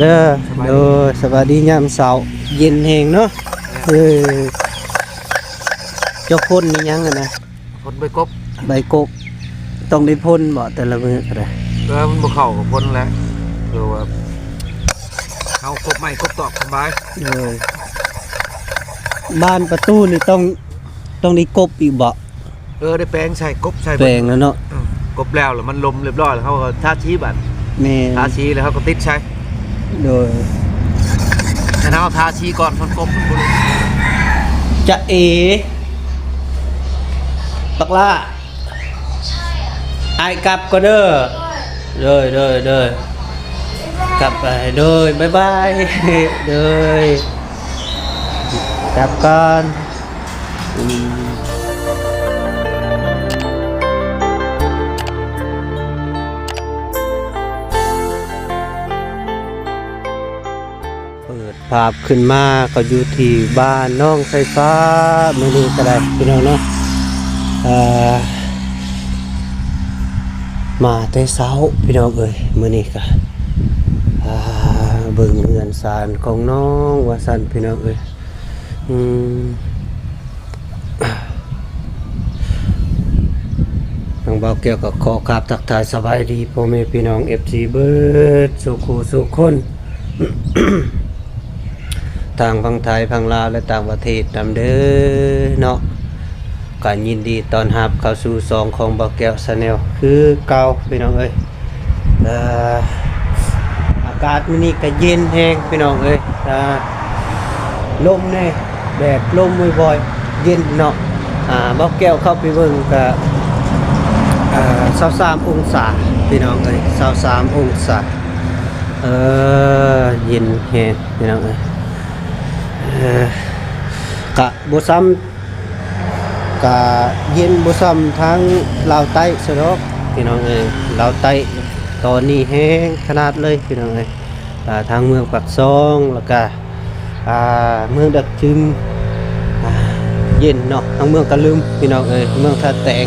ເດີ ສະບາຍດີ ໂດຍ ສະບາຍດີຍາມເຊົ້າ ເຢັນແຮງເນາະ. ເອີ ເຈົ້າພົ່ນນີ້ຫຍັງຫັ້ນນະ? ພົ່ນໃບກົບ ໃບກົບ ຕ້ອງໄດ້ພົ່ນບໍ່ ແຕ່ລະມື້ກໍໄດ້? ເອີ ມັນບໍ່ເຂົ້າກໍພົ່ນແຫຼະ ຄືວ່າເຮົາກົບໄມ້ກົບຕອກສະບາຍ. ໂດຍ ບານປະຕູນີ້ຕ້ອງ ຕ້ອງໄດ້ກົບອີກບໍ່? ເອີ ໄດ້ແປງໃສ່ ກົບໃສ່ ແປງແລ້ວເນາະ. ເອີ ກົບແລ້ວ ແລ້ວມັນລົມຮຽບຮ້ອຍ ແລ້ວເຮົາກໍທາສີບາດ. ແມ່ນ ທາສີແລ້ວເຮົາກໍຕິດໃສ່. ໂດຍ ຄັນເຮົາທາສີກ່ອນ ມັນກົບມັນບໍ່ລົງ. ຈະເອ ບັກຫຼ້າ ອ້າຍກັບກ່ອນເດີ. ໂດຍ ໂດຍ ໂດຍ ກັບໄປ ໂດຍ ບາຍບາຍ ໂດຍ ກັບກ່ອນ. ອືມ ເປີດພາບຂຶ້ນມາກໍຢູ່ທີ່ບ້ານໜອງໄຊຟ້າ ມື້ນີ້ກໍໄດ້ພີ່ນ້ອງເນາະ. ເອີ ມາແຕ່ເຊົ້າພີ່ນ້ອງເອີຍ ມື້ນີ້ກໍ ອ່າ ເບິ່ງເຮືອນຊານຂອງນ້ອງວ່າຊັ້ນພີ່ນ້ອງເອີຍ. ອືມ ທາງບ່າວແກ້ວກໍຂໍກາບທັກທາຍສະບາຍດີພໍ່ແມ່ພີ່ນ້ອງ ເອັຟຊີ ເບິດສູ່ຄູ່ສູ່ຄົນ ທາງຝັ່ງໄທ ຝັ່ງລາວ ແລະ ຕ່າງປະເທດນຳເດີເນາະ. ກໍຍິນດີຕ້ອນຮັບເຂົ້າສູ່ຊ່ອງຂອງບ່າວແກ້ວ Channel ຄືເກົ່າພີ່ນ້ອງເອີຍ. ເອີ ອາກາດມື້ນີ້ກໍເຢັນແຮງພີ່ນ້ອງເອີຍ. ເອີ ລົມແດ່ ແດດລົມບ່ອຍໆ ເຢັນເນາະ. ອ່າ ບ່າວແກ້ວເຂົ້າໄປເບິ່ງກໍ ເອີ ຊາວສາມອົງສາພີ່ນ້ອງເອີຍ ຊາວສາມອົງສາ. ເອີ ເຢັນແຮງພີ່ນ້ອງເອີຍ. ເອີ ກະບໍ່ຊ່ຳ ກະເຢັນບໍ່ຊ່ຳທາງລາວໃຕ້ຊະດອກພີ່ນ້ອງເອີຍ. ລາວໃຕ້ຕອນນີ້ແຮງຂະໜາດເລີຍພີ່ນ້ອງເອີຍ. ອ່າ ທາງເມືອງປາກຊ່ອງ ແລ້ວກະ ອ່າ ເມືອງດາກຈຶງ ອ່າ ເຢັນເນາະ. ທາງເມືອງກະລຶມພີ່ນ້ອງເອີຍ ເມືອງທ່າແຕງ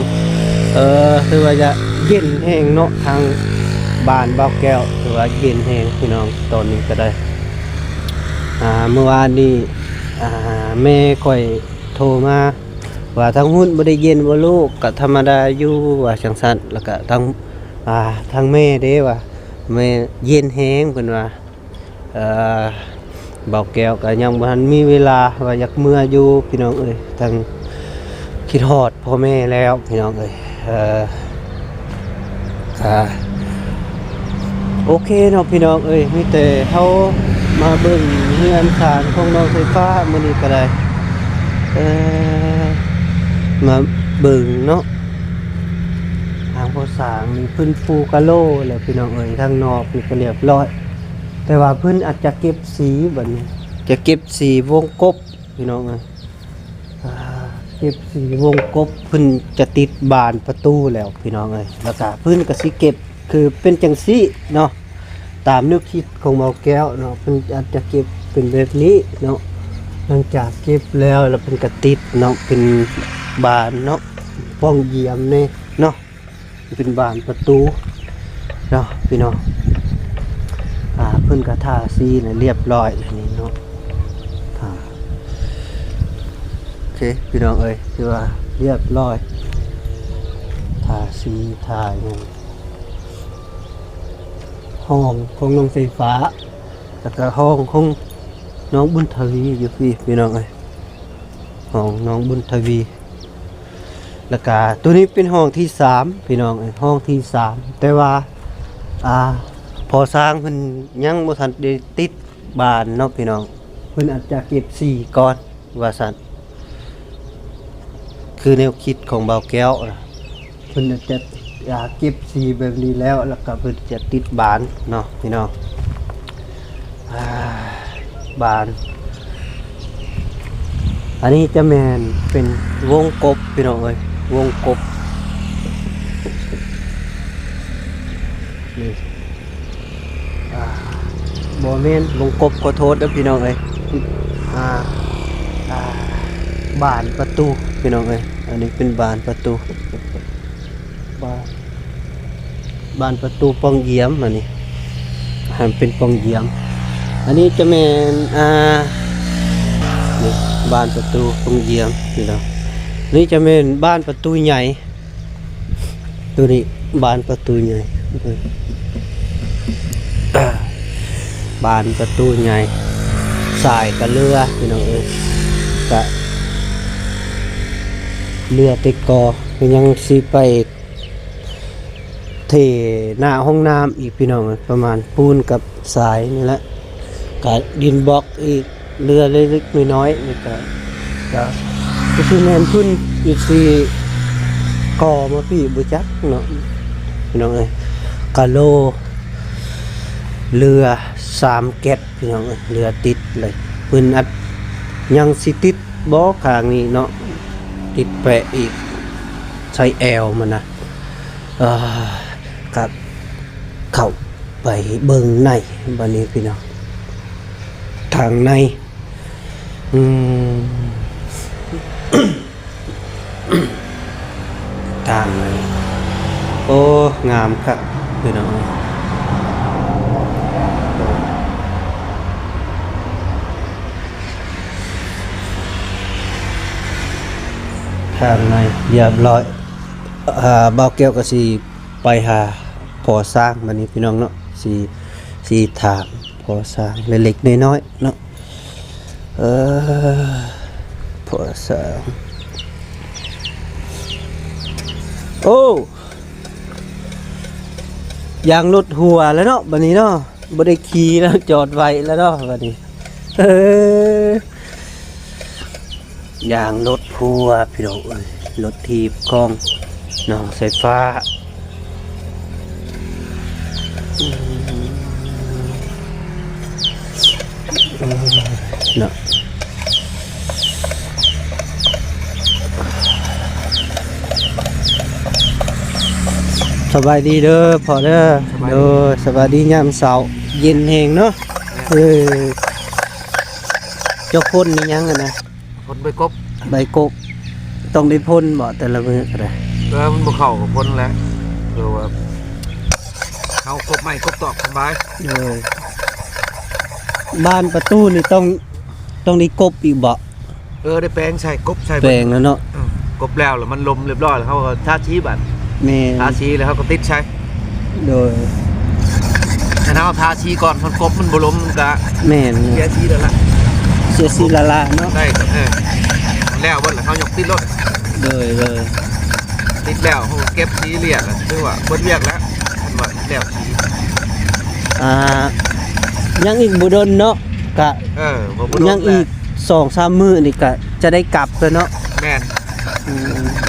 ເອີ ຖືວ່າຈະເຢັນແຮງເນາະ. ທາງບ້ານບ່າວແກ້ວຖືວ່າເຢັນແຮງພີ່ນ້ອງ ຕອນນີ້ກໍໄດ້. ອ່າ ມື້ວານນີ້ ອ່າ ແມ່ຂ້ອຍໂທມາວ່າ ທາງຮຸ້ນບໍ່ໄດ້ເຢັນບໍ່ລູກ? ກະທຳມະດາຢູ່ ວ່າຈັ່ງຊັ້ນ. ແລ້ວກະທາງ ອ່າ ທາງແມ່ເດ້ວ່າ ແມ່ເຢັນແຮງ ເພິ່ນວ່າ. ເອີ ບ່າວແກ້ວກໍຍັງບໍ່ທັນມີເວລາ ວ່າຢາກເມືອຢູ່ພີ່ນ້ອງເອີຍ ທັງຄິດຮອດພໍ່ແມ່ແລ້ວພີ່ນ້ອງເອີຍ. ເອີ ກະໂອເຄເນາະພີ່ນ້ອງເອີຍ ມີແຕ່ເຮົາມາເບິ່ງເຮືອນຊານຂອງນ້ອງໄຟຟ້າມື້ນີ້ກໍໄດ້. ເອີ ມາເບິ່ງເນາະ ທາງພໍ່ສ້າງນີ້ເພິ່ນປູກະໂລແລ້ວພີ່ນ້ອງເອີຍ. ທາງນອກນີ້ກໍລຽບຮ້ອຍ ແຕ່ວ່າເພິ່ນອາດຈະເກັບສີ ບັດນີ້ຈະເກັບສີວົງກົບພີ່ນ້ອງເອີຍ. ອ່າ ເກັບສີວົງກົບ ເພິ່ນຈະຕິດບານປະຕູແລ້ວພີ່ນ້ອງເອີຍ. ແລ້ວກະເພິ່ນກະຊິເກັບ ຄືເປັນຈັ່ງຊີ້ເນາະ ຕາມແນວຄິດຂອງບ່າວແກ້ວເນາະ ເພິ່ນອາດຈະເກັບເປັນແບບນີ້ເນາະ. ຫຼັງຈາກເກັບແລ້ວ ແລ້ວເພິ່ນກະຕິດເນາະ ເປັນບານເນາະ ປ່ອງຢ້ຽມແດ່ເນາະ. ເປັນບານປະຕູເນາະພີ່ນ້ອງ. ອ່າ ເພິ່ນກະທາສີລຽບຮ້ອຍແລ້ວນີ້ເນາະ. ອ່າ ໂອເຄພີ່ນ້ອງເອີຍ ຖືວ່າລຽບຮ້ອຍ ທາສີທາຫຍັງ. ຫ້ອງຂອງນ້ອງໄຟຟ້າ ແລ້ວກະຫ້ອງຂອງນ້ອງບຸນທະວີຢູ່ພີ້ພີ່ນ້ອງເອີຍ. ຫ້ອງນ້ອງບຸນທະວີ ແລ້ວກະໂຕນີ້ເປັນຫ້ອງທີສາມພີ່ນ້ອງເອີຍ ຫ້ອງທີສາມ. ແຕ່ວ່າ ອ່າ ພໍ່ຊ່າງເພິ່ນຍັງບໍ່ທັນໄດ້ຕິດບານເນາະພີ່ນ້ອງ ເພິ່ນອາດຈະເກັບສີກ່ອນວ່າຊັ້ນ ຄືແນວຄິດຂອງບ່າວແກ້ວນະ. ເພິ່ນຈະ ອ່າ ເກັບສີແບບນີ້ແລ້ວ ແລ້ວກໍເພິ່ນຈະຕິດບານເນາະພີ່ນ້ອງ. ອ່າ ບານ ອັນນີ້ຈະແມ່ນເປັນວົງກົບພີ່ນ້ອງເອີຍ ວົງກົບນີ້. ອ່າ ບໍ່ແມ່ນວົງກົບ ຂໍໂທດເດີພີ່ນ້ອງເອີຍ. ອ່າ ອ່າ ບານປະຕູພີ່ນ້ອງເອີຍ ອັນນີ້ເປັນບານປະຕູ ບານ ບານປະຕູປ່ອງຢ້ຽມ ອັນນີ້ ໃຫ້ມັນເປັນປ່ອງຢ້ຽມ ອັນນີ້ຈະແມ່ນ ອ່າ ນີ້ ບານປະຕູໂຮງຮຽນພີ່ນ້ອງ. ນີ້ຈະແມ່ນບານປະຕູໃຫຍ່ ໂຕນີ້ບານປະຕູໃຫຍ່ ບານປະຕູໃຫຍ່ ສາຍກະເຫຼືອພີ່ນ້ອງເອີຍ ກະເຫຼືອແຕ່ກໍ ຍັງຊິໄປເທໜ້າຫ້ອງນ້ຳອີກພີ່ນ້ອງເອີຍ ປະມານປູນກັບ ຊາຍນີ້ແຫຼະ ກະດິນບລັອກອີກ ເຫຼືອເລັກໆນ້ອຍໆ ນີ້ກະ ກະ ກະຊິແມ່ນພື້ນອີກ ຊິກໍ່ມາພີ້ບໍ່ຈັກເນາະ ພີ່ນ້ອງເອີຍ. ກະໂລ ເຫຼືອສາມແກັດ ພີ່ນ້ອງເອີຍ ເຫຼືອຕິດເລີຍ. ເພິ່ນອັດ ຍັງຊິຕິດບໍ່ຂ້າງນີ້ເນາະ ຕິດແປະອີກ ໃສ່ແອວມັນນະ ເອີ ກະເຂົ້າໄປເບິ່ງໃນບາດນີ້ພີ່ນ້ອງ ທາງໃນ ອືມ ທາງໃນ ໂອ້ ງາມຄັກພີ່ນ້ອງ ທາງໃນຮຽບຮ້ອຍ. ອ່າ ບ່າວແກ້ວກໍຊິ ໄປຫາພໍ່ຊ້າງບາດນີ້ພີ່ນ້ອງເນາະ ຊິ ຊິຖາມພໍ່ຊ້າງເລັກໆນ້ອຍໆເນາະ ເອີ ພໍ່ຊ້າງ ໂອ້ ຢາງລົດຮົ່ວແລ້ວເນາະ ບາດນີ້ເນາະ ບໍ່ໄດ້ຂີ່ແລ້ວ ຈອດໄວ້ແລ້ວເນາະ ບາດນີ້ ເອີ. ຢາງລົດຮົ່ວພີ່ນ້ອງເອີຍ ລົດຖີບຂອງນ້ອງສາຍຟ້າ ອືມ ເນາະ. ສະບາຍດີເດີພໍ່ເດີ ສະບາຍດີ ໂດຍ ສະບາຍດີຍາມເຊົ້າ ເຢັນແຮງເນາະ ເອີ ເຈົ້າພົ່ນອີ່ຫຍັງຫັ້ນນະ? ພົ່ນໃບກົບ ໃບກົບ ຕ້ອງໄດ້ພົ່ນບໍ່ແຕ່ລະມື້ກໍໄດ້? ເອີ ມັນບໍ່ເຂົ້າກໍພົ່ນແຫຼະ ເພື່ອວ່າເຮົາກົບໄມ້ກົບຕອກສະບາຍ. ໂດຍ ບານປະຕູນີ້ຕ້ອງ ຕ້ອງໄດ້ກົບອີກບໍ່? ເອີ ໄດ້ແປງໃສ່ ກົບໃສ່ ແປງແລ້ວເນາະ ເອີ ກົບແລ້ວ ແລ້ວມັນລົມຮຽບຮ້ອຍ ແລ້ວເຮົາກໍທາສີບາດ ແມ່ນ ທາສີແລ້ວເຮົາກໍຕິດໃສ່. ໂດຍ ຄັນເຮົາທາສີກ່ອນ ມັນກົບມັນບໍ່ລົມ ມັນກະ ແມ່ນ ເສຍສີແລ້ວລະ ເສຍສີລ້າໆເນາະ ໄດ້ ເອີ ແລ້ວເບິດແລ້ວ ເຮົາຍົກຕິດໂລດ. ໂດຍ ໂດຍ ຕິດແລ້ວ ເຮົາເກັບສີລຽກ ຖືວ່າເບິດວຽກແລ້ວ ຄັນວ່າແລ້ວສີ ອ່າ ຍັງອີກບໍ່ດົນເນາະ ກະ ເອີ ບໍ່ ບໍ່ດົນ ຍັງອີກ ແຫຼະ ສອງສາມມື້ນີ້ກະຈະໄດ້ກັບແລ້ວເນາະ. ແມ່ນ ອືມ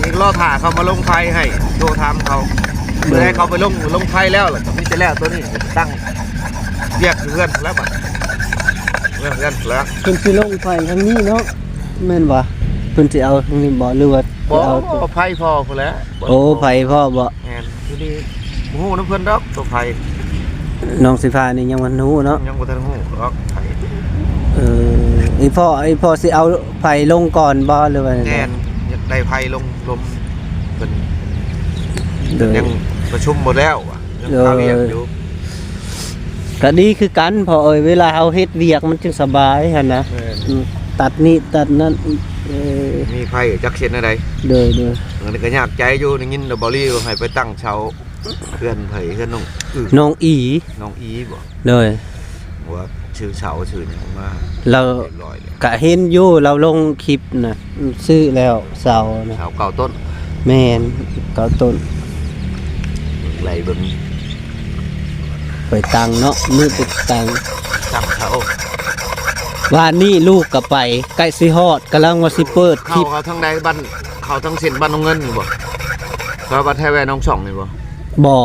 ນີ້ລໍຖ້າເຂົາມາລົງໄຟໃຫ້ ໂທຖາມເຂົາ ເມື່ອໃດເຂົາໄປລົງ ລົງໄຟແລ້ວ ແລ້ວກໍມີແຕ່ແລ້ວໂຕນີ້ ຕັ້ງວຽກຢູ່ເຮືອນແລ້ວບັດ ເຮືອນແລ້ວ ເພິ່ນຊິລົງໄຟທາງນີ້ເນາະ ແມ່ນບໍ່? ເພິ່ນຊິເອົາທາງນີ້ບໍ່ ຫຼືວ່າ ບໍ່ ຊິເອົາ ເອົາໄຟພໍ່ພຸ້ນແຫຼະ. ໂອ້ ໄຟພໍ່ບໍ່? ແມ່ນ ຢູ່ນີ້ບໍ່ຮູ້ນຳເພິ່ນດອກ ໂຕໄຟ ນ້ອງສີຟ້ານີ້ຍັງບໍ່ທັນຮູ້ເນາະ ຍັງບໍ່ທັນຮູ້ດອກໄຟ. ເອີ ອີພໍ່ ອີພໍ່ຊິເອົາໄຟລົງກ່ອນບໍ່ ຫຼືວ່າ? ແມ່ນ ຢາກໄດ້ໄຟລົງລົມ ເພິ່ນ ໂດຍ ຍັງປະຊຸມບໍ່ແລ້ວ ຍັງຄາວຽກຢູ່. ກະດີຄືກັນພໍ່ເອີຍ ເວລາເຮົາເຮັດວຽກມັນຈຶ່ງສະບາຍຫັ້ນນະ. ແມ່ນ ອືມ ຕັດນີ້ຕັດນັ້ນ ເອີ ມີໄຟຈັກເຮັດແນວໃດ. ໂດຍ ໂດຍ ອັນນີ້ກໍຍາກໃຈຢູ່ ໄດ້ຍິນແຕ່ເບົາລີວ່າໃຫ້ໄປຕັ້ງເສົາເຮືອນໃຜ ເຮືອນນ້ອງ ນ້ອງອີ ນ້ອງອີບໍ່? ໂດຍ ວ່າຊື້ເສົາຊື້ຫຍັງມາ ລາວ ຮຽບຮ້ອຍແລ້ວ ກະເຫັນຢູ່ລາວລົງຄລິບນະ ຊື້ແລ້ວເສົານະ ເສົາເກົ້າຕົ້ນ. ແມ່ນ ເກົ້າຕົ້ນ ເບິ່ງໄລ່ເບິ່ງ ໄປຕັ້ງເນາະ ມື້ໄປຕັ້ງ ຕັ້ງເສົາ. ວານນີ້ລູກກໍໄປ ໃກ້ຊິຮອດ ກຳລັງວ່າຊິເປີດຄລິບ ເຂົ້າທາງໃດ ບ້ານ ເຂົ້າທາງເສັ້ນບ້ານໜອງເງິນນີ້ບໍ່? ເຂົ້າບ້ານໄທແວໜອງຊ່ອງນີ້ບໍ່? ບໍ່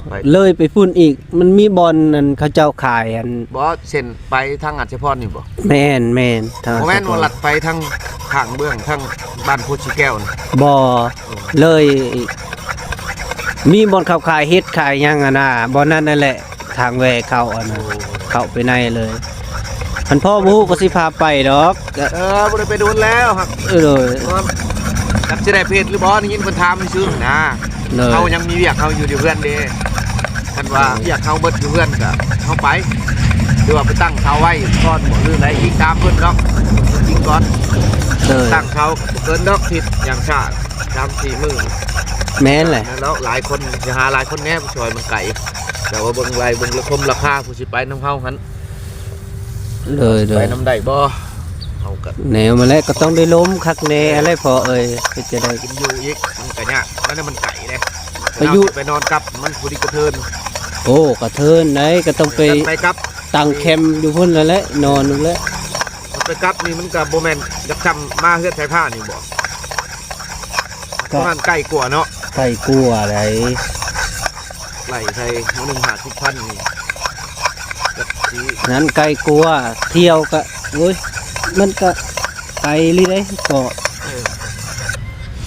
ໄປ ເລີຍໄປພຸ້ນອີກ ມັນມີບ່ອນອັນເຂົາເຈົ້າຂາຍອັນ ບໍ່ ເສັ້ນ ໄປທາງອັດສະພອນນີ້ບໍ່? ແມ່ນໆ ທາງ ບໍ່ແມ່ນວ່າລັດໄປທາງຂ້າງເບື້ອງທາງບ້ານໂພສີແກ້ວນະ? ບໍ່ ເລີຍ ມີບ່ອນເຂົາຂາຍເຫັດຂາຍຫຍັງຫັ້ນນະ ບ່ອນນັ້ນນັ້ນແຫຼະ ທາງແວ່ເຂົ້າອັນນະ ໂອ້ ເຂົ້າໄປໃນເລີຍ. ຄັນພໍ່ບໍ່ຮູ້ກໍຊິພາໄປດອກ. ເອີ ບໍ່ໄດ້ໄປດົນແລ້ວ ເອີ ໂດຍ ຈັກຊິໄດ້ໄປເຮັດຫຼືບໍ່ ໄດ້ຍິນເພິ່ນຖາມຊື່ນະ. ໂດຍ ເຮົາຍັງມີວຽກເຮົາຢູ່ທີ່ເຮືອນເດ້ ຄັນວ່າ ໂດຍ ວຽກເຮົາເບິດຢູ່ເຮືອນກະເຮົາໄປ ຫຼືວ່າໄປຕັ້ງເສົາໄວ້ກ່ອນບໍ່ ຫຼືໃດ ອີງຕາມເພິ່ນດອກ. ອີງກ່ອນ ເອີ ຕັ້ງເສົາກໍບໍ່ເກີນດອກທິດ ຢ່າງຊ້າສາມສີ່ມື້. ແມ່ນແຫຼະ ແລ້ວຫຼາຍຄົນ ຊິຫາຫຼາຍຄົນແດ່ ຜູ້ຊ່ວຍມັນໄກ. ແຕ່ວ່າເບິ່ງໄລ່ເບິ່ງລະຄົມລາຄາ ຜູ້ຊິໄປນຳເຮົາຫັ້ນ ໂດຍໆ ໄປນຳໄດ້ບໍ່? ເຮົາກໍແນວມາແລ້ວ ກໍຕ້ອງໄດ້ລົມຄັກແນ່ຫັ້ນແຫຼະພໍ່ເອີຍ. ເຮັດຈັ່ງໃດ ກິນຢູ່ອີກ ມັນກໍຍາກ ແລ້ວມັນໄກເດ້. ໄປຢູ່ ເຮົາຊິໄປນອນກັບ ມັນຜູ້ດີກະເທີນ. ໂອ້ ກະເທີນໃດ໋ ກໍຕ້ອງໄປ ໄປກັບ ຕັ້ງແຄມຢູ່ພຸ້ນຫັ້ນແຫຼະ ນອນຫັ້ນແຫຼະ. ໄປກັບນີ້ມັນກໍບໍ່ແມ່ນຢາກຊ່ຳມາເຮືອນໄຟຟ້ານີ້ບໍ່? ກໍ ປະມານໄກກວ່າເນາະ. ໄກກວ່າໃດ໋. ໄລ່ໃສ່ມື້ໜຶ່ງຫ້າສິບພັນນີ້ ຈັກຊິ ນັ້ນໄກກວ່າ. ທ່ຽວກະ ໂອ້ຍ ມັນກະໄກລີເດ້ ກໍ ເອີ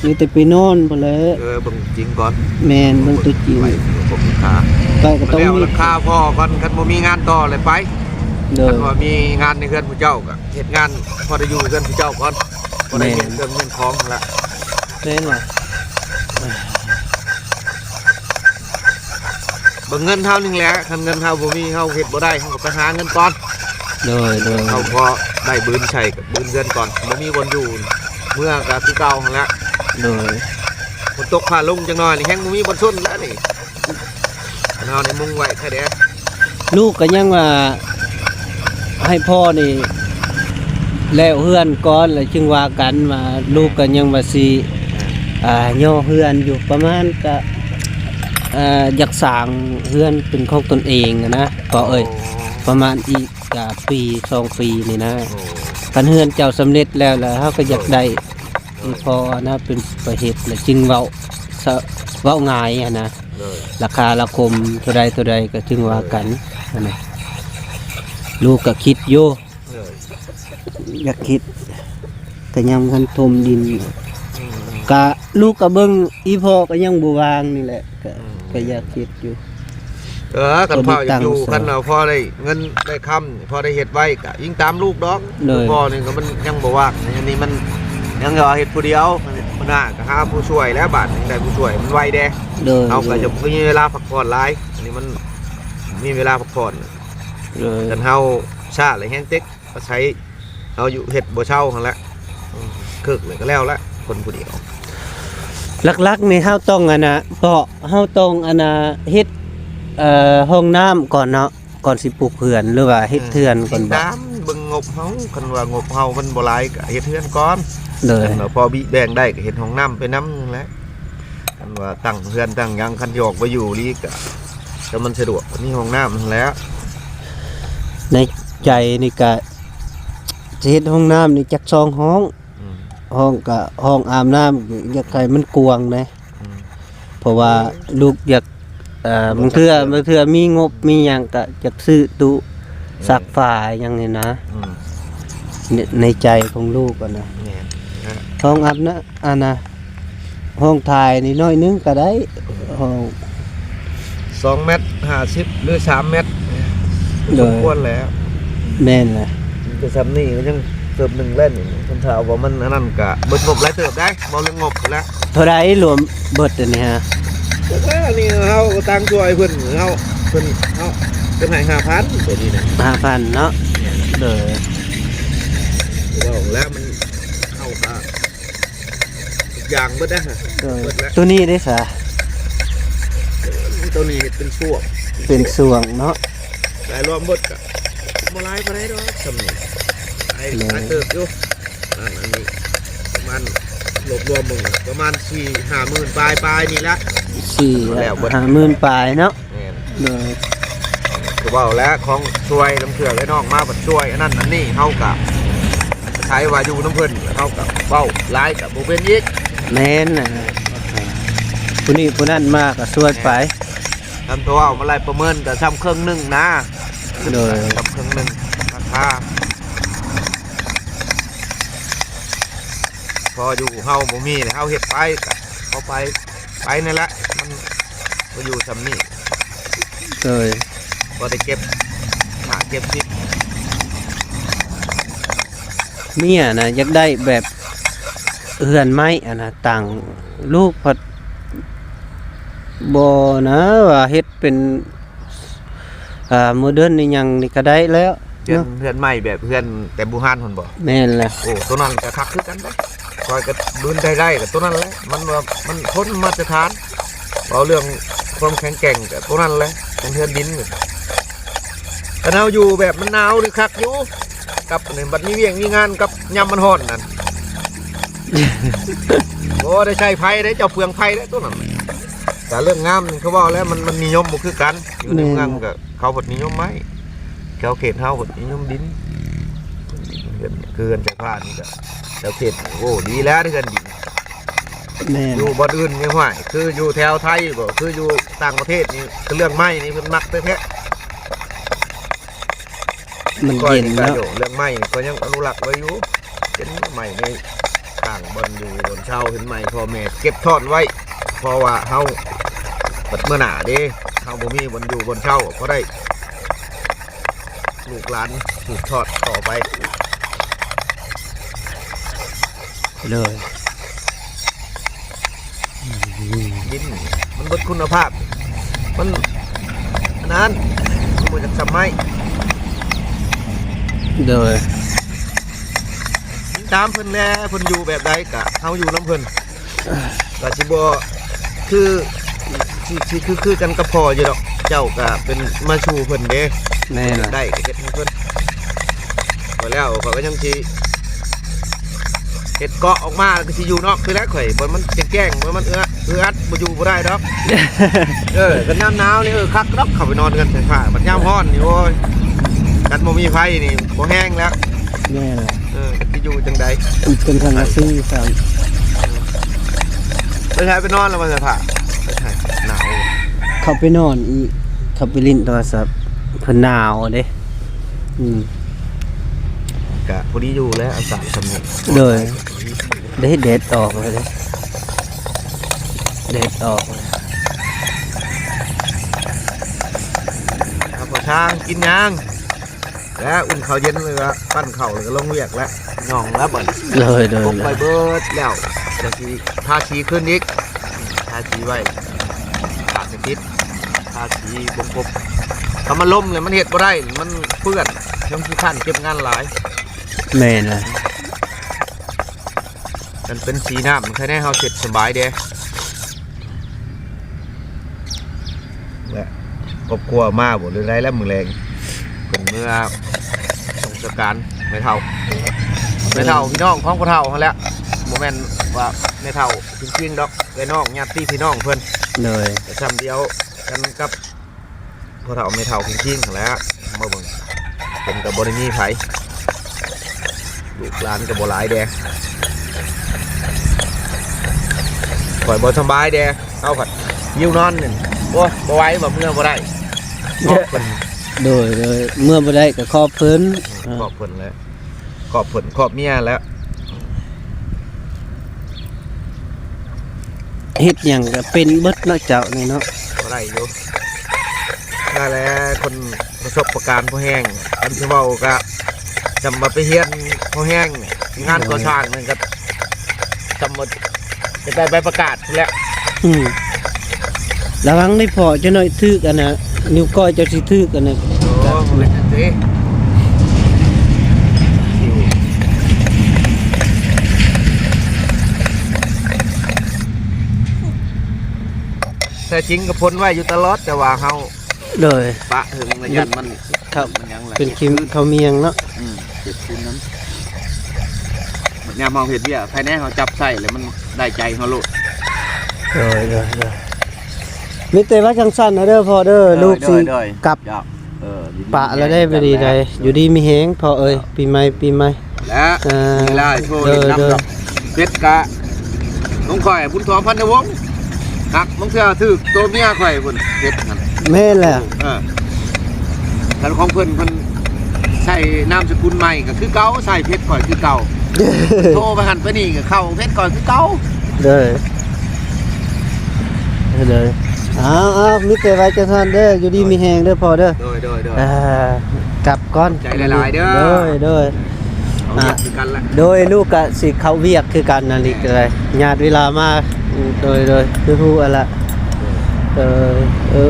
ມີແຕ່ໄປນອນພຸ້ນແຫຼະ. ເອີ ເບິ່ງຈິງກ່ອນ. ແມ່ນ ເບິ່ງຕົວຈິງ. ໄປບໍ່ມີຄ່າ ໄປກໍຕ້ອງມີ ແລ້ວຫຼັງຄາພໍກ່ອນ. ຄັນບໍ່ມີງານຕໍ່ແລ້ວໄປ. ໂດຍ ຄັນວ່າມີງານໃນເຮືອນຜູ້ເຈົ້າກໍເຮັດງານ ພໍໄດ້ຢູ່ເຮືອນຜູ້ເຈົ້າກ່ອນ ພໍໄດ້ ແມ່ນ ມີເຄື່ອງມີຂອງຫັ້ນລະ. ແມ່ນລະ. ເບິ່ງເງິນເຮົານີ້ແຫຼະ ຄັນເງິນເຮົາບໍ່ມີ ເຮົາເຮັດບໍ່ໄດ້ ເຮົາກໍໄປຫາເງິນກ່ອນ. ໂດຍໆ ເຮົາພໍໄດ້ບືນໃຊ້ກັບບືນເຮືອນກ່ອນ ບໍ່ມີບ່ອນຢູ່ ເມືອກໍຄືເກົ່າຫັ້ນແຫຼະ. ໂດຍ ຝົນຕົກຟ້າລົງຈັກໜ້ອຍນີ້ ແຮງບໍ່ມີບ່ອນຊົນແລ້ວນີ້. ເຮົາໄດ້ມຸງໄວ້ແທ້ເດ້. ລູກກໍຍັງວ່າໃຫ້ພໍ່ນີ້ແລ້ວເຮືອນກ່ອນ ແລ້ວຈຶ່ງວ່າກັນ. ວ່າລູກກໍຍັງວ່າຊິ ອ່າ ຍໍເຮືອນຢູ່ ປະມານກະ ອ່າ ຢາກສ້າງເຮືອນເປັນຂອງຕົນເອງຫັ້ນນະພໍ່ເອີຍ. ໂອ້ ປະມານອີກກະປີສອງປີນີ້ນະ. ໂອ້ ຄັນເຮືອນເຈົ້າສຳເລັດແລ້ວ ແລ້ວເຮົາກໍຢາກໄດ້ ໂດຍ ອີ່ພໍ່ຫັ້ນນະ ເປັນປະເຮັດ ແລ້ວຈຶ່ງເວົ້າ ສະ ເວົ້າງ່າຍຫັ້ນນະ. ໂດຍ ລາຄາລະຄົມເທົ່າໃດເທົ່າໃດກໍຈຶ່ງວ່າກັນ ໂດຍ ຫັ້ນນະ. ລູກກໍຄິດຢູ່ ໂດຍ ຢາກເຮັດ ກໍຍັງບໍ່ທັນຖົມດິນ. ອືມ ກະລູກກໍເບິ່ງ ອີ່ພໍ່ກໍຍັງບໍ່ວ່າງນີ້ແຫຼະ ກະ ອືມ ກໍຢາກເຮັດຢູ່. ເອີ ຄັນພໍ່ຢາກຢູ່ ຄັນວ່າພໍໄດ້ເງິນໄດ້ຄຳ ພໍໄດ້ເຮັດໄວ້ ກະອີງຕາມລູກດອກ. ໂດຍ ພໍ່ນີ້ກໍມັນຍັງບໍ່ວ່າງ ອັນນີ້ມັນຍັງວ່າເຮັດຜູ້ດຽວ. ຫົວໜ້າກໍຫາຜູ້ຊ່ວຍແລ້ວ ບາດນີ້ໄດ້ຜູ້ຊ່ວຍມັນໄວແດ່. ໂດຍ ເຮົາກໍຈະບໍ່ມີເວລາພັກຜ່ອນຫຼາຍ ອັນນີ້ມັນມີເວລາພັກຜ່ອນ. ໂດຍ ຄັນເຮົາຊ້າແລ້ວແຮງເຕັກ ອາໄສເຮົາຢູ່ເຮັດບໍ່ເຊົາຫັ້ນແຫຼະ. ອືມ ເຄິກເລີຍກໍແລ້ວແຫຼະ ຄົນຜູ້ດຽວ. ຫຼັກໆນີ້ເຮົາຕ້ອງ ອັນນ່າ ເພາະເຮົາຕ້ອງ ອັນນ່າ ເຮັດ ເອີ ຫ້ອງນ້ຳກ່ອນເນາະ ກ່ອນຊິປຸກເຮືອນ ຫຼືວ່າເຮັດເຮືອນກ່ອນບໍ? ຕາມເບິ່ງງົບເຮົາ ຄັນວ່າງົບເຮົາມັນບໍ່ຫຼາຍກໍເຮັດເຮືອນກ່ອນ. ໂດຍ ຄັນວ່າພໍບິແບ່ງໄດ້ກໍເຮັດຫ້ອງນ້ຳໄປນຳຫັ້ນແຫຼະ. ຄັນວ່າຕັ້ງເຮືອນຕັ້ງຫຍັງ ຄັນຊິອອກໄປຢູ່ອີ່ຫຼີກະ ແຕ່ມັນສະດວກ ມີຫ້ອງນ້ຳຫັ້ນແຫຼະ. ໃນໃຈນີ້ກະຊິເຮັດຫ້ອງນ້ຳນີ້ຈັກສອງຫ້ອງ. ອືມ ຫ້ອງກະ ຫ້ອງອາບນ້ຳ ຢາກໃຫ້ມັນກວ້າງແດ່. ອືມ ເພາະວ່າລູກຢາກ ເອີ ບາງເທື່ອ ບາງເທື່ອມີງົບມີຫຍັງກະຢາກຊື້ຕູ້ ອືມ ຊັກຜ້າຫຍັງນີ້ນະ. ອືມ ໃນ ໃນໃຈຂອງລູກຫັ້ນນະ. ແມ່ນ ຫ້ອງອາບນ້ຳ ອັນນ່າ ຫ້ອງຖ່າຍນີ້ໜ້ອຍໜຶ່ງກໍໄດ້. ອືມ ຫ້ອງ ສອງແມັດຫ້າສິບ ຫຼື ສາມແມັດ ໂດຍ ສົມຄວນແລ້ວ. ແມ່ນແຫຼະ ມັນກໍຊ່ຳນີ້ກໍຍັງເຕີບໜຶ່ງແລ້ວນີ້. ຄັນຖ້າວ່າມັນອັນນັ້ນກໍເບິດງົບຫຼາຍເຕີບໄດ໋ ເວົ້າເລື່ອງງົບພຸ້ນແຫຼະ. ເທົ່າໃດລວມເບິດອັນນີ້ຮະ? ໂອ້ຍ ອັນນີ້ເຮົາກໍຕັ້ງຊ່ວຍເພິ່ນ ເຮົາ ເພິ່ນ ເຮົາ ເພິ່ນໃຫ້ຫ້າພັນ ຕົວນີ້ນະ. ຫ້າພັນເນາະ. ແມ່ນ ໂດຍ ເວົ້າແລ້ວມັນ ເຮົາກໍ ທຸກຢ່າງເບິດເດ້. ໂດຍ ເບິດແລ້ວ ຕົວນີ້ເດ້ສະ? ຕົວນີ້ເຮັດເປັນຊ່ວງ ເປັນຊ່ວງເນາະ. ລາຍລວມເບິດກະບໍ່ຫຼາຍປານໃດດອກ ຊ່ຳນີ້ ຫຼາຍ ໂດຍ ຫຼາຍເຕີບຢູ່. ອັນ ອັນນີ້ປະມານ ລວບລວມເບິ່ງປະມານສີ່ຫ້າໝື່ນປາຍໆ ນີ້ລະ. ສີ່ຫ້າໝື່ນປາຍເນາະ. ແມ່ນ ໂດຍ ຄືເວົ້າແຫຼະ ຂອງຊ່ວຍ ລາງເທື່ອເອື້ອຍນ້ອງມາບັດຊ່ວຍອັນນັ້ນອັນນີ້ ເຮົາກະໃຊ້ວ່າຢູ່ນຳເພິ່ນ ເຮົາກະເວົ້າຫຼາຍກະບໍ່ເປັນອີກ. ແມ່ນນະ ຜູ້ນີ້ຜູ້ນັ້ນມາກະຊ່ວຍໄປ. ແມ່ນ ຄັນເວົ້າມາໄລ່ປະເມີນກະຊ່ຳເຄິ່ງໜຶ່ງນະ. ໂດຍ ຊ່ຳເຄິ່ງໜຶ່ງລາຄາ. ພໍຢູ່ເຮົາບໍ່ມີແລ້ວ ເຮົາເຮັດໄປກະພໍໄປ ໄປນັ້ນແຫຼະ ມັນມາຢູ່ຊ່ຳນີ້. ໂດຍ ພໍໄດ້ເກັບຫ້າເກັບສິບ. ເມຍນະຢາກໄດ້ແບບເຮືອນໄມ້ຫັ້ນນະ ຕັ້ງ ລູກພັດບໍ່ນະ ວ່າເຮັດເປັນ ກະໂມເດີນອີ່ຫຍັງນີ້ກະໄດ້ແລ້ວເນາະ. ເຮືອນ ເຮືອນໃໝ່ແບບເຮືອນແຕ່ບູຮານພຸ້ນບໍ່? ແມ່ນແຫຼະ. ໂອ້ ໂຕນັ້ນກະຄັກຄືກັນເດ້. ຂ້ອຍກະບືນໄດ້ໄດ້ກະໂຕນັ້ນແຫຼະ. ມັນວ່າມັນທົນມາດຕະຖານ. ເວົ້າເລື່ອງຄວາມແຂງແກ່ງກະໂຕນັ້ນແຫຼະ. ເປັນເຮືອນດິນນີ້ ຄັນເຮົາຢູ່ແບບມັນໜາວນີ້ຄັກຢູ່. ກັບນີ້ບັດມີວຽກມີງານກັບຍາມມັນຮ້ອນນັ້ນ ບໍ່ໄດ້ໃຊ້ໄຟເດ້ ເຈົ້າເປືອງໄຟເດ້ໂຕນັ້ນ. ກະເລື່ອງງາມນີ້ຄືເວົ້າແລ້ວ ມັນ ມັນນິຍົມບໍ່ຄືກັນ. ຢູ່ໃນເມືອງ ແມ່ນ ກະເຂົາພັດນິຍົມໄມ້ ແຖວເຂດເຮົາພັດນິຍົມດິນ. ເຮືອນ ຄືເຮືອນຊາຍພານີ້ກະແຖວເຂດ ໂອ້ ດີແລ້ວເຮືອນດິນ. ແມ່ນ ຢູ່ບ່ອນອື່ນນີ້ ຫ້ວຍ ຄືຢູ່ແຖວໄທບໍ່ ຄືຢູ່ຕ່າງປະເທດນີ້ ຄືເລື່ອງໄມ້ນີ້ເພິ່ນມັກແທ້ໆ. ມັນເຢັນເນາະ. ຂ້ອຍນີ້ກະ ໂອ້ ເລື່ອງໄມ້ນີ້ຂ້ອຍຍັງອະນຸລັກໄວ້ຢູ່. ເຫັນໄມ້ໃນຂ້າງບ່ອນຢູ່ບ່ອນເຊົ່າ ເຫັນໄມ້ພໍ່ແມ່ເກັບທ້ອນໄວ້ ເພາະວ່າເຮົາບັດເມື່ອໜ້າເດ້ ເຮົາບໍ່ມີບ່ອນຢູ່ບ່ອນເຊົ່າ ພໍໄດ້ລູກຫຼານສືບທອດຕໍ່ໄປ. ເລີຍ ດິນມັນເບິດຄຸນນະພາບ ມັນອັນນັ້ນ ມັນບໍ່ຈັກສະໄໝ. ໂດຍ ຕາມເພິ່ນແຫຼະ ເພິ່ນຢູ່ແບບໃດກະເຮົາຢູ່ນຳເພິ່ນ ກະຊິບໍ່ຄື ຊິ ຊິຄື ຄືກັນກັບພໍ່ຢູ່ດອກ. ເຈົ້າກະເປັນມາສູ່ເພິ່ນເດ້. ແມ່ນ ໄດ້ກະເຮັດໃຫ້ເພິ່ນ. ພໍແລ້ວຂ້ອຍກະຍັງຊິເຮັດເກາະອອກມາ ແລ້ວກະຊິຢູ່ນອກຄືແຫຼະຂ້ອຍ ບໍ່ມັນແຈ້ງໆ ບໍ່ມັນເອອ ອຶດອັດ ບໍ່ຢູ່ບໍ່ໄດ້ດອກ. ເອີ ຄັນຍາມໜາວນີ້ ເອີ ຄັກດອກ ເຂົ້າໄປນອນເຮືອນໄຟຟ້າ. ບັດຍາມຮ້ອນນີ້ ໂອ້ຍ ຄັນບໍ່ມີໄຟນີ້ບໍ່ແຮງແລ້ວ. ແມ່ນ ເອີ ຊິຢູ່ຈັ່ງໃດ ຕິດກັນສັງກະສີຊ້ຳ. ໄປໃສ ໄປນອນແລ້ວບໍ່ ສະພາບ ໄປໃສ ໜາວ. ເຂົ້າໄປນອນອີກ ເຂົ້າໄປຫຼິ້ນໂທລະສັບ ເພິ່ນໜາວເດ້. ອືມ ກະພໍດີຢູ່ແລ້ວ ອາກາດຊ່ຳນີ້. ໂດຍ ໄດ້ແດດອອກແລ້ວເດ້ ແດດອອກແລ້ວ. ເອົາ ພໍ່ຊ່າງກິນຫຍັງ? ແລ້ວອຸ່ນເຂົ້າເຢັນ ແລ້ວກະປັ້ນເຂົ້າ ແລ້ວກະລົງວຽກແລ້ວ ຍ່ອງແລ້ວບັດນີ້. ໂດຍ ໂດຍ ຄົບໄປເບິດແລ້ວ ຈັ່ງຊິທາສີຄືນອີກ ທາສີໄວ້ ທາສະຕິດ ທາສີບົ່ງຄົບ. ຖ້າມັນລົມແລ້ວມັນເຮັດບໍ່ໄດ້ ມັນເປື້ອນ ຍັງຂີ້ຄ້ານເກັບງານຫຼາຍ. ແມ່ນແຫຼະ ມັນເປັນສີນ້ຳ ມັນໃຄແນ່ເຮົາເຊັດສະບາຍເດ້. ແລະ ຄອບຄົວມາບໍ່ ຫຼືໃດແລ້ວມື້ແລງ ເພິ່ນເມືອສົ່ງສະການແມ່ເຖົ້າ ແມ່ເຖົ້າພີ່ນ້ອງຂອງພໍ່ເຖົ້າຫັ້ນແຫຼະ ບໍ່ແມ່ນວ່າແມ່ເຖົ້າຈິງໆດອກ ເອື້ອຍນ້ອງຍາດຕິພີ່ນ້ອງເພິ່ນ. ໂດຍ ແຕ່ຊ່ຳດຽວກັນກັບພໍ່ເຖົ້າແມ່ເຖົ້າຈິງໆຫັ້ນແຫຼະ ມາເບິ່ງ ເພິ່ນກະບໍ່ໄດ້ມີໃຜ ລູກຫຼານກະບໍ່ຫຼາຍແດ່ ຂ້ອຍບໍ່ສະບາຍແດ່. ເຮົາພັດຫິວນອນນີ້ ໂອ້ຍ ບໍ່ໄຫວວ່າເມືອບໍ່ໄດ້ ຂອບເພິ່ນ. ໂດຍ ໂດຍ ເມືອບໍ່ໄດ້ກະຂອບເພິ່ນ ຂອບເພິ່ນແຫຼະ ຂອບເພິ່ນ ຂອບເມຍແຫຼະ. ເຮັດຫຍັງກະເປັນເບິດເນາະເຈົ້ານີ້ເນາະ. ບໍ່ໄດ້ຢູ່ ນັ້ນແຫຼະ ຄົນປະສົບປະການພໍແຮງ ຄັນຊິເວົ້າກະ ຈຳວ່າໄປຮຽນພໍແຮງ ງານກໍ່ສ້າງນັ້ນກະ ຈຳວ່າໄດ້ໃບປະກາດພຸ້ນແຫຼະ. ອືມ ລະວັງໄດ້ພໍ ຈັກໜ້ອຍຖືກອັນນ່າ ນິ້ວກ້ອຍເຈົ້າຊິຖືກອັນນ່າ. ໂອ້ ບໍ່ເປັນຫຍັງຕິ ແທ້ຈິງກະພົນໄວ້ຢູ່ຕະຫຼອດ ແຕ່ວ່າເຮົາ ໂດຍ ປະເຖິງລະຍະມັນ ມັນຫຍັງລະ ເປັນຄີມເຂົ້າມຽງເນາະ. ອືມ ເຮັດຄືນນຳ ບັດຍາມເຮົາເຮັດວຽກ ພາຍໃນເຮົາຈັບໃສ່ແລ້ວມັນໄດ້ໃຈເຮົາໂລດ. ໂດຍ ໂດຍ ໂດຍ ມີແຕ່ວ່າຈັ່ງຊັ້ນນະເດີພໍ່ເດີ ລູກຊິກັບ ເອີ ປະລະໄດ້ ບໍ່ດີໃດ ຢູ່ດີມີແຮງພໍ່ເອີຍ ປີໃໝ່ ປີໃໝ່ ແລະ ເອີ ມີຫຼາຍໂທ ໂດຍ ເພດກະ ຂອງຂ້ອຍ ບຸນທອງ ພັນນະວົງ ຮັກ ບາງເທື່ອຖືກໂຕເມຍຂ້ອຍພຸ້ນ ເພດຫັ້ນ. ແມ່ນແຫຼະ ເອີ ຄັນຂອງເພິ່ນ ເພິ່ນໃຊ້ນາມສະກຸນໃໝ່ກະຄືເກົ່າ ໃຊ້ເພດຂ້ອຍຄືເກົ່າ ໂທໄປຫັ້ນໄປນີ້ກະເຂົ້າເພດຂ້ອຍຄືເກົ່າ. ໂດຍ ໂດຍ ເອົາ ເອົາ ມີແຕ່ວ່າຈັ່ງຊັ້ນເດີ ຢູ່ດີມີແຮງເດີພໍ່ເດີ. ໂດຍ ໂດຍ ໂດຍ ອ່າ ກັບກ່ອນ ຂອບໃຈຫຼາຍໆເດີ. ໂດຍ ໂດຍ ເຮົາເຮັດຄືກັນລະ ໂດຍ ລູກກະຊິເຂົ້າວຽກຄືກັນນະ ແມ່ນ ນີ້ກະໄດ້ຍາດເວລາມາ. ໂດຍ ໂດຍ ຄືຮູ້ຫັ້ນລະ ໂດຍ ເອີ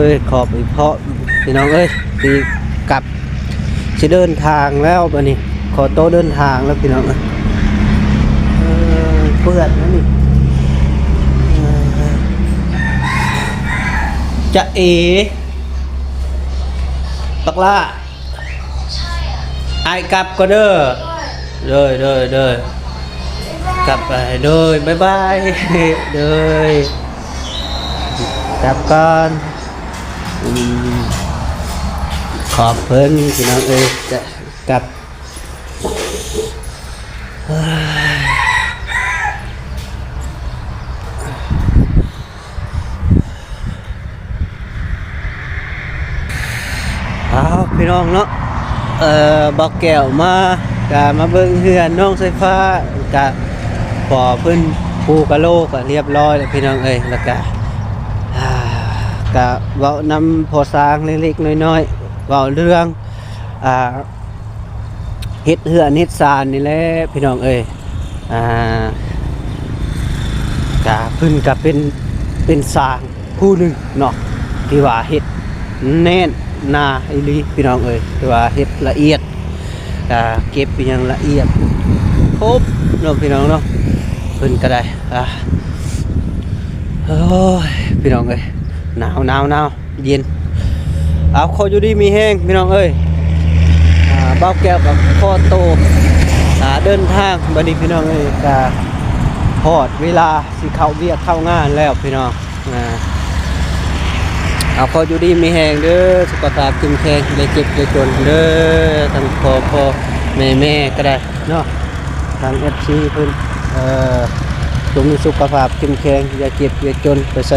ຍ ຂອບອີ່ພໍ່ພີ່ນ້ອງເອີຍ. ຊິກັບ ຊິເດີນທາງແລ້ວ ບາດນີ້ຂໍໂຕເດີນທາງແລ້ວພີ່ນ້ອງເອີຍ. ເອີ ເປື້ອນແລ້ວນີ້ ເອີ ຈະເອ ບັກຫຼ້າ ອ້າຍກັບກ່ອນເດີ. ໂດຍ ໂດຍ ໂດຍ ກັບໄປ ໂດຍ ບາຍບາຍ ໂດຍ ກັບກ່ອນ. ອືມ ຂອບເພິ່ນພີ່ນ້ອງເອີຍ ຈະກັບ ອ້າວ ພີ່ນ້ອງເນາະ ເອີ ບ່າວແກ້ວມາ ກະມາເບິ່ງເຮືອນນ້ອງສາຍຟ້າ ກະພໍເພິ່ນປູກະໂລກະລຽບຮ້ອຍແລ້ວພີ່ນ້ອງເອີຍ. ແລ້ວກະ ອ່າ ກະເວົ້ານຳພໍ່ຊ້າງເລັກໆນ້ອຍໆ ເວົ້າເລື່ອງ ອ່າ ເຮັດເຮືອນເຮັດຊານນີ້ແຫຼະພີ່ນ້ອງເອີຍ. ອ່າ ກະເພິ່ນກະເປັນ ເປັນຊ່າງຜູ້ໜຶ່ງເນາະ ທີ່ວ່າເຮັດແໜ້ນໜາອີ່ຫຼີພີ່ນ້ອງເອີຍ ທີ່ວ່າເຮັດລະອຽດ ກະເກັບອີ່ຫຍັງລະອຽດຄົບເນາະພີ່ນ້ອງເນາະ. ເພິ່ນກະໄດ້ ອ່າ ໂອ້ຍ ພີ່ນ້ອງເອີຍ ໜາວ ໜາວ ໜາວ ເຢັນ. ເອົາ ຂໍຢູ່ດີມີແຮງພີ່ນ້ອງເອີຍ. ອ່າ ບ່າວແກ້ວກໍຂໍໂຕ ອ່າ ເດີນທາງບັດນີ້ພີ່ນ້ອງເອີຍ ກະຮອດເວລາຊິເຂົ້າວຽກເຂົ້າງານແລ້ວພີ່ນ້ອງ. ອ່າ ເອົາ ຂໍຢູ່ດີມີແຮງເດີ ສຸຂະພາບເຂັ້ມແຂງ ຢ່າເຈັບຢ່າຈົນເດີ ທັງພໍ່ ພໍ່ແມ່ ແມ່ກໍໄດ້ເນາະ ທັງເອັຟຊີເພິ່ນ ເອີ ຈົ່ງມີສຸຂະພາບເຂັ້ມແຂງ ຢ່າເຈັບຢ່າຈົນ ໄປໃສ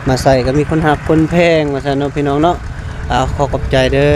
ມາໃສກໍມີຄົນຮັກຄົນແພງວ່າຊັ້ນເນາະ ພີ່ນ້ອງເນາະ. ເອົາ ຂໍຂອບໃຈເດີ.